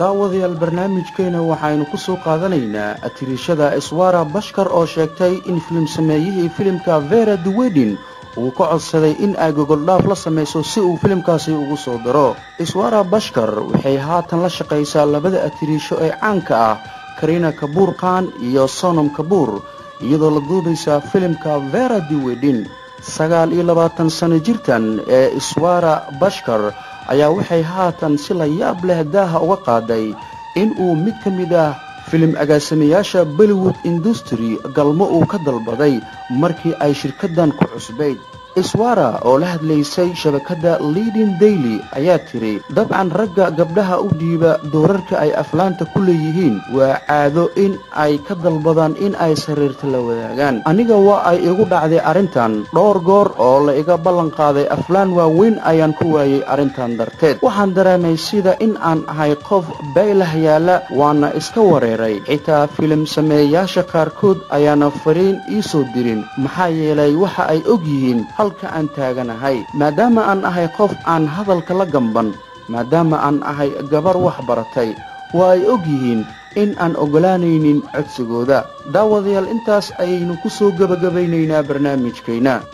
Daawadayaal, barnaamijkeena waxaynu ku soo qaadanaynaa atiriishada Iswara Bashkar oo sheegtay in filim sameeyihii filimka Vera The Wedding uu ka codsaday in ay gogoldhaaf la samayso si uu filimkaasi ugu soo daro. Iswara Bashkar waxay haatan la shaqaysaa labada atiriisho ee caanka ah, Karina Kabuur Khan iyo Sonom Kabuur, iyadoo la duubaysaa filimka Vera The Wedding. 29 sano jirtan ee Iswara Bashkar ayaa waxay haatan si la yaab leh daaha uga qaaday in uu mid ka mid ah filim agaasimayaasha Bollywood industry galmo uu ka dalbaday markii ay shirkaddan ku cusbayd. Iswara oo la hadlaysay shabakadda Leading Daily ayaa tiri, dabcan ragga gabdhaha u dhiiba doorarka ay aflaanta ku leeyihiin waa caado in ay ka dalbadaan in ay sariirta la wadaagaan. Aniga waa ay igu dhacday arrintan dhowr goor oo la iga ballan qaaday aflaan waaweyn ayaan ku waayey arrintan darteed. Waxaan dareemay sida in aan ahay qof baylah yaala, waana iska wareeray. Xitaa filim sameeyayaasha qaarkood ayaana fariin ii soo dirin, maxaa yeelay waxa ay og yihiin halka aan taaganahay, maadaama aan ahay qof aan hadalka la gamban, maadaama aan ahay gabar wax baratay. Waa ay og yihiin in aan oggolaanaynin codsigooda. Daawadayaal, intaas ayaynu ku soo gebagabaynaynaa barnaamijkayna.